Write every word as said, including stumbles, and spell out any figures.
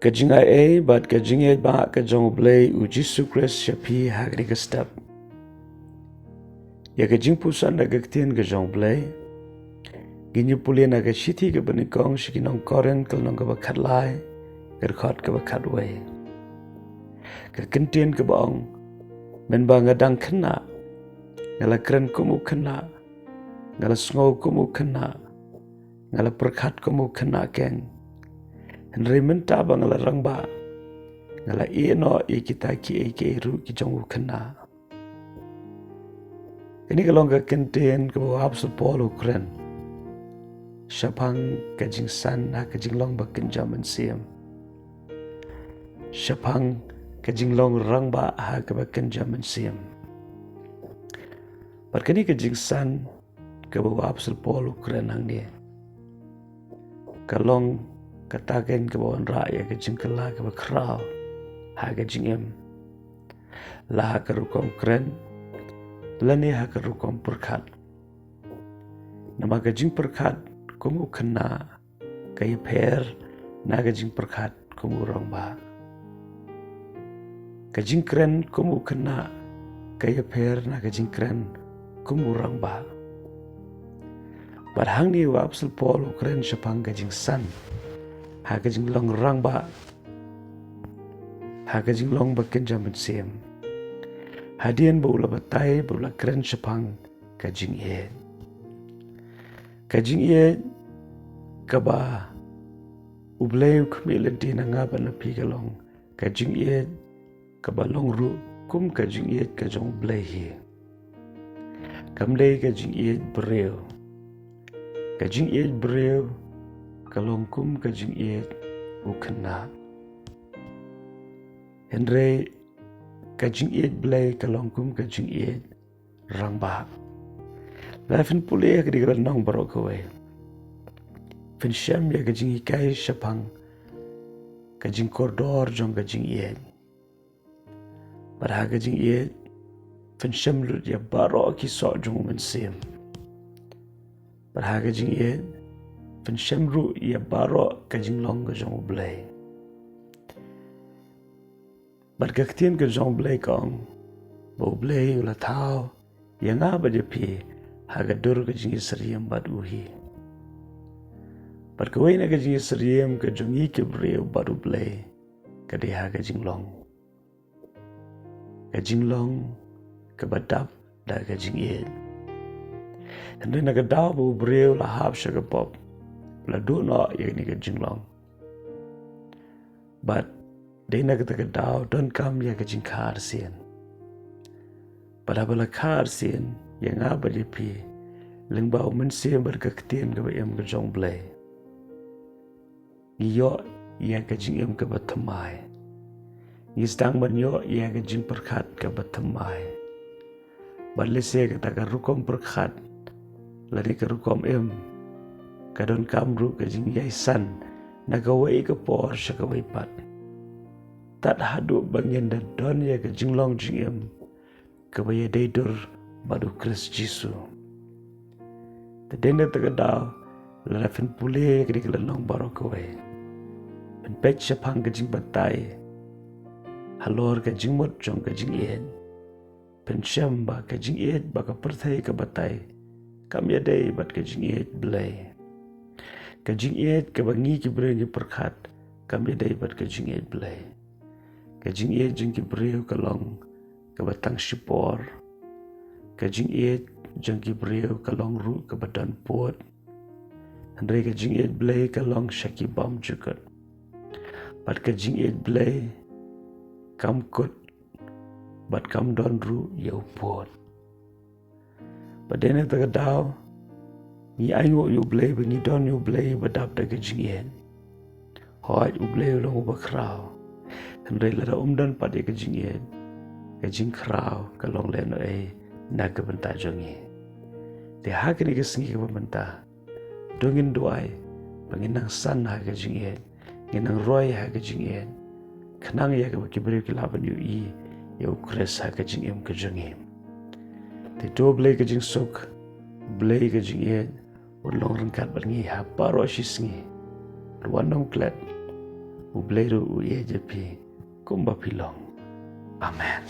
Ka jingai ei bad ka jingïeit ba ka jong U Blei U Jisu Khrist sha phi ha kane ka step. Ïa ka jingpuson da ka ktien ka jong U Blei ngin ïa pule na ka shithi kaba nyngkong sha ki nong Korinth, ka lynnong kaba khatlai, ka dkhot kaba khatwei. Ka kyntien kaba ong, mynba nga dang khynnah, nga la kren kum u khynnah, nga la sngew kum u khynnah, nga la pyrkhat kum u khynnah keiñ. Hynrei mynta ba nga la rangbah, nga la ïehnoh ïa kita kiei kiei ruh ki jong u khynnah. Kane ka long ka kyntien kaba u Apostol Paul u kren shaphang ka jingsan ha ka jinglong ba kynja mynsiem, shaphang ka jinglong rangbah ha kaba kynja mynsiem. Bad kane ka jingsan kaba u Apostol Paul u kren hangne, ka long kata keiñ kaba wanrah ïa ka jingkylla kaba khraw ha ka jingim, la ha ka rukom kren lane ha ka rukom pyrkhat. Namar ka jingpyrkhat kum u khynnah ka ïapher na ka jingpyrkhat kum u rangbah. Ka jingkren kum u khynnah ka ïapher na ka jingkren kum u rangbah. Bad hangne u Apostol Paul u kren shaphang ka jingsan ha ka jinglong rangbah, ha ka jinglong ba kynja mynsiem, hadien ba u la batai, ba u la kren shaphang ka jingïeit. Ka jingïeit kaba U Blei u khmih lynti na nga bad na phi ka long ka jingïeit kaba long ruh kum ka jingïeit ka jong U Blei hi. Kam dei ka jingïeit briew. Ka jingïeit briew ka long kum ka jingïeit u khynnah. Hynrei ka jingïeit Blei ka long kum ka jingïeit rangbah. Lada phin pule ïa kane ka lynnong baroh kawei, phin shem ïa ka jinghikai shaphang ka jingkordor jong ka jingïeit. Bad ha ka jingïeit phin shem lut ïa baroh ki soh jong u mynsiem. Bad ha ka jingïeit phin shem ruh ïa baroh ka jinglong ka jong U Blei. Bad ka ktien ka jong U Blei ka ong ba U Blei u la thaw ïa nga bad ïa phi ha ka dur ka jingïasyriem bad u hi. Bad kawei na ka jingïasyriem ka jong ngi ki briew bad U Blei ka dei ha ka jinglong, ka jinglong kaba dap da ka jingïeit. Hynrei na ka daw ba u briew la hap sha ka pop, la duh noh ïa kane ka jinglong. Bad dei na kata ka daw donkam ïa ka jingkha arsien. Bad haba la kha arsien ïa nga bad ïa phi, lyngba u Mynsiem bad ka ktien kaba im ka jong U Blei, ngi ïoh ïa ka jingim kaba thymmai. Ngi sdang ban ïoh ïa ka jingpyrkhat kaba thymmai. Bad lehse kata ka rukom pyrkhat lane ka rukom im ka donkam ruh ka jingïasan na kawei ka por sha kawei pat, tad haduh ba ngin da don ïa ka jinglong jingim kaba ïadei dur bad U Khrist Jisu. Te dei na kata ka daw, lada phin pule ïa kane ka lynnong baroh kawei, phin peit shaphang ka jingbatai halor ka jingmut jong ka jingïeit, phin shem ba ka jingïeit ba ka pyrthei ka batai kam ïadei bad ka jingïeit Blei. Ka jingïeit kaba ngi ki briew ngi pyrkhat kam ïadei bad ka jingïeit Blei. Ka jingïeit jong ki briew ka long kaba tang shipor. Ka jingïeit jong ki briew ka long ruh kaba don pud. Hynrei ka jingïeit Blei ka long sha ki bymjukut. Bad ka jingïeit Blei kam kut bad kam don ruh ïa u pud. Bad dei na kata ka daw ngi ainguh ïa U Blei ba ngi don ïa U Blei ba dap da ka jingïeit. Hooid, U Blei u long uba khraw. Hynrei lada um don pat ïa ka jingïeit, ka jingkhraw ka long lehnohei na ka bynta jong ngi. Te ha kane ka sngi kaba mynta, to ngin duwai ba ngin nang san ha ka jingïeit, ngin nang roi ha ka jingïeit, khnang ïa kaba ki briew ki lah ban ïohi ïa U Khrist ha ka jingim ka jong ngi. Te to Blei ka jingsuk, Blei ka jingïeit, un long ryngkat bad ngi ha baroh shi sngi. Wan nongklet. U Blei ruh u ïeit ïa phi kumba phi long. Amen.